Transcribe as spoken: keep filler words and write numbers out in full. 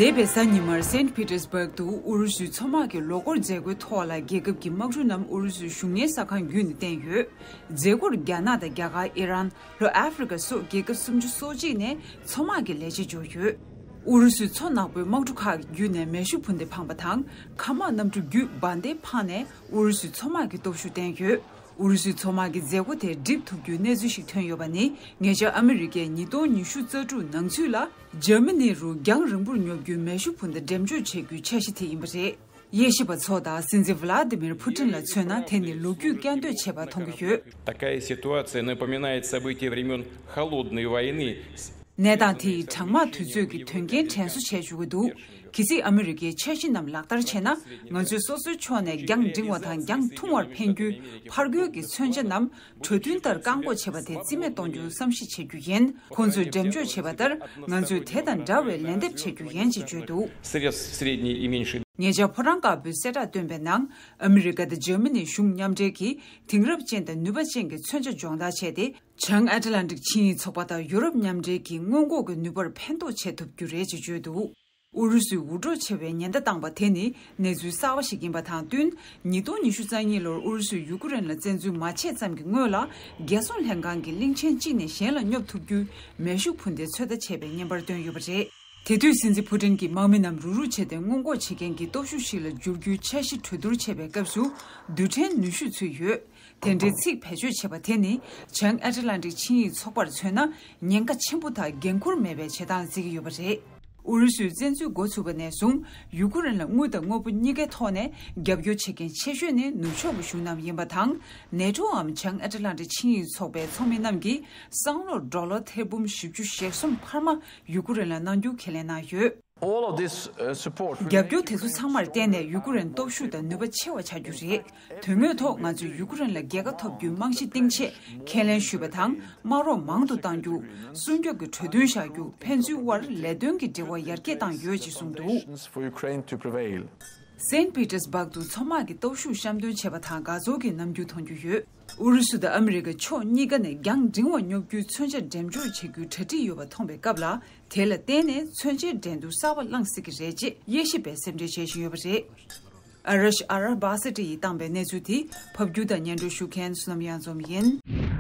འདས་པའི་གཟའ་ཉི་མར་སེན་པི་ཏེར་སྦུག་ཏུ་ཨུ་རུ་སུའི་མཚོ་དམག་གི་ལོ་འཁོར་མཛད་སྒོའི་ཐོག་ལ། རྒྱལ་ཁབ་ཀྱི་དམག་གྲུ་རྣམས་ཨུ་རུ་སུའི་གཞུང་གཉེར་ས་ཁང་བརྒྱུད་ནས་བསྟན་ཡོད། མཛད་སྒོར་རྒྱ་ནག་དང་རྒྱ་གར། ཨི་རན། ལྷོ་ཨ་ཧྥེ་རི་ཀ་སོགས་རྒྱལ་ཁབ་སུམ་ཅུ་སོ་གཅིག་ནས་མཚོ་དམག་གི་ལས་བྱེད་འབྱོར་ཡོད། ཨུ་རུ་སུའི་མཚོ་ནག་པོའི་དམག་གྲུ་ཁག་བརྒྱུད་ནས་མེ་ཤུགས་འཕུར་མདེལ་འཕངས་པ་དང་། མཁའ་དམག་གནམ་གྲུ་བརྒྱུད་འབར་མདེལ་འཕངས་ནས། ཨུ་རུ་སུའི་མཚོ་དམག་གི་སྟོབས་ཤུགས་བསྟན་ཡོད། ཨུ་རུ་སུའི་མཚོ་དམག་གི་མཛད་སྒོ་དེ་འགྲིབ་ཐུབ་རྒྱུའི་གནས་ཚུལ་ཞིག་ཐོན་ཡོད་པ་ནི། ཉེ་ཆར་ཨ་མི་རི་ཀས་ཉིས་སྟོང་ཉི་ཤུ་རྩ་དྲུག་ནང་ཚུད་ལ། འཇར་མ་ནི་རུ་རྒྱང་རིང་པོར་སྙོབ་རྒྱུའི་མེ་ཤུགས་འཕུར་མདའ་འགྲེམས་འཇོག་བྱེད་རྒྱུའི་འཆར་གཞི་དེ་ཡིན་པ་རེད། དབྱེ་ཞིབ་པ་ཚོ་དང་སྲིད་འཛིན་ཝ་ལ་ཏི་མིར་ཕུ་ཏིན་ལ་མཚོན་ན། དེ་ནི་ལོ་རྒྱུས་བསྐྱར་ཟློས་བྱས་པ་མཐོང་གི་ཡོད། Такая ситуация напоминает события времён Холодной войны. གནས་སྟངས་དེ་ཡིས་གྲང་དམག་དུས་ཚོད་ཀྱི་དོན་རྐྱེན་དྲན་གསོ་བྱས་བཅུག་གི་འདུག། གལ་སྲིད་ཨ་མི་རི་ཀའི་འཆར་གཞི་རྣམས་ལག་བསྟར་བྱས་ན། ང་ཚོས་སོ་སོའི་ཕྱོགས་ནས་རྒྱང་འབྲིང་བ་དང་རྒྱང་ཐུང་བར་འཕེན་རྒྱུའི་ཕར་རྒོལ་གྱི་མཚོན་ཆ་རྣམས། གྲོས་མཐུན་ལྟར་བཀག་འགོག་བྱེད་པ་དེ་རྩིས་མེད་གཏོང་རྒྱུའི་བསམ་གཞིག་བྱེད་རྒྱུ་ཡིན། ཁོང་ཚོས་འགྲེམས་འཇོག་བྱས་པ་ལྟར། ང་ཚོས་དེ་དང་འདྲ་བའི་ལན་འདེབས་བྱེད་རྒྱུ་ཡིན་ཞེས་བརྗོད་འདུག། Срез средней и меньшей. ཉེ་ཆར་ཕོ་བྲང་དཀར་པོའི་གསལ་བསྒྲགས་བཏོན་པའི་ནང་། ཨ་མི་རི་ཀ་དང་འཇར་མ་ནི་གཞུང་མཉམ་འབྲེལ་གྱིས། དེང་རབས་ཅན་དང་ནུས་པ་ཅན་གྱི་མཚོན་ཆ་སྦྱོང་བརྡར་བྱས་ཏེ། བྱང་ཨེཊ་ལན་ཊིག་ཆིངས་ཡིག་ཚོགས་པ་དང་ཡུ་རོབ་མཉམ་འབྲེལ་གྱི་སྔོན་འགོག་གི་ནུས་པར་ཕན་ཐོགས་བྱེད་ཐུབ་རྒྱུ་རེད་ཅེས་བརྗོད་འདུག། ཨུ་རུ་སུས་འུར་སྒྲོག་ཆེ་བའི་ཉེན་བརྡ་བཏང་པ་དེ་ནི་གནས་ཚུལ་གསར་བ་ཞིག་ཡིན་པ་དང་བསྟུན། ཉིས་སྟོང་ཉི་ཤུ་རྩ་གཉིས་ལོར་ཨུ་རུ་སུས་ཡུ་ཀེ་རེན་ལ་བཙན་འཛུལ་མ་བྱས་ཙམ་གྱི་སྔོན་ལ། རྒྱལ་སྲུང་ལྷན་ཁང་གིས་གླིང་ཆེན་གཅིག་ནས་གཞན་ལ་སྙོབ་ཐུབ་རྒྱུའི་མེ་ཤུགས་འཕུར་མདའི་ཚོད་ལྟ་བྱས་པའི་བརྙན་པར་བཏོན་ཡོད་པ་རེད། དེ་དུས་སྲིད་འཛིན་ཕུ་ཏིན་གྱིས་དམག་མི་རྣམས་རུག་རུག་བྱས་ཏེ་སྔོན་འགོག་བྱེད་མཁན་གྱི་སྟོབས་ཤུགས་ཤིག་ལ་འགྱུར་རྒྱུའི་འཆར་གཞི་གྲོས་བསྡུར་བྱེད་པའི་སྐབས་སུ། རྡུལ་ཕྲན་ནུས་ཤུགས་ཚུད་ཡོད། དེ་འདྲའི་ཚིག་བེད་སྤྱོད་བྱས་པ་དེ་ནི། བྱང་ཨེཊ་ལན་ཊིག་ཆིངས་ཡིག་ཚོགས་པར་མཚོན་ན། ཉེན་ཁ་ཆེན་པོ་དང་འགན་འཁུར་མེད་པའི་བྱེད་སྟངས་བརྩི་གི་ཡོད་པ་རེད། ཨུ་རུ་སུས་བཙན་འཛུལ་འགོ་ཚུགས་པ་ནས་བཟུང་། ཡུ་ཀེ་རེན་ལ་དངུལ་དང་དངོས་པོ་གཉིས་ཀའི་ཐོག་ནས་རྒྱབ་སྐྱོར་བྱེད་མཁན་ཆེ་ཤོས་ནི་ནུབ་ཕྱོགས་ཀྱི་གཞུང་རྣམས་ཡིན་པ་དང་། ནེ་ཊོའམ་བྱང་ཨེཊ་ལན་ཊིག་ཆིངས་ཡིག་ཚོགས་པའི་ཚོགས་མི་རྣམས་ཀྱིས་སང་ལོར་ཌོ་ལར་ཐེར་འབུམ་བཞི་བཅུ་ཞེ་གསུམ་འཕར་མ་ཡུ་ཀེ་རེན་ལ་གནང་རྒྱུ་ཁས་ལེན་གནང་ཡོད། All of this, uh, support རྒྱབ་སྐྱོར་དེ་ཚོ་ཚང་མར་བརྟེན་ནས་ཡུ་ཀེ་རེན་སྟོབས་ཤུགས་དང་ནུས་པ་ཆེ་བ་ཆགས་རྒྱུ་རེད། དོན་དངོས་ཐོག་ང་ཚོས་ཡུ་ཀེ་རེན་ལ་རྒྱལ་ཁ་ཐོབ་རྒྱུའི་རྨང་གཞི་བཏིང་ཆེད་ཁས་ལེན་ཞུས་པ་དང་། དམག་རོགས་མང་དུ་གཏང་རྒྱུ། སྲུང་སྐྱོབ་ཀྱི་གྲོས་མཐུན་བཞག་རྒྱུ། ཕན་ཚུན་དབར་ལས་དོན་གྱི་འབྲེལ་བ་ཡར་རྒྱས་བཏང་ཡོད་ཅེས་གསུངས་འདུག། For Ukraine to prevail. སེན་པི་ཏེར་སྦག་ཏུ་མཚོ་དམག་གི་སྟོབས་ཤུགས་བཤམས་སྟོན་བྱས་པ་དང་དགའ་ཚོར་གྱི་རྣམ་འགྱུར་མཐོང་རྒྱུ་ཡོད། ཨུ་རུ་སུ་དང་ཨ་མི་རི་ཀ་ཕྱོགས་གཉིས་ཀ་ནས་རྒྱང་འབྲིང་བ་སྙོབ་རྒྱུའི་མཚོན་ཆ་འགྲེམས་འཇོག་བྱེད་རྒྱུའི་གྲ་སྒྲིག་ཡོད་པ་མཐོང་བའི་སྐབས་ལ། དེ་ལ་བརྟེན་ནས་མཚོན་ཆའི་འགྲན་བསྡུར་གསར་པ་བསླངས་སྲིད་ཀྱི་རེད་ཅེས་དབྱེ་ཞིབ་པས་སེམས་ཁྲལ་བྱེད་བཞིན་ཡོད་པ་རེད། ཨ་རཤ་ཨ་ར་བྷ་ས་ཏི་ཡིས་བཏང་པའི་གནས་ཚུལ་དེ་ཕབ་སྒྱུར་དང་སྙན་སྒྲོན་ཞུ་མཁན་བསོད་ནམས་གཡང་འཛོམས་ཡིན།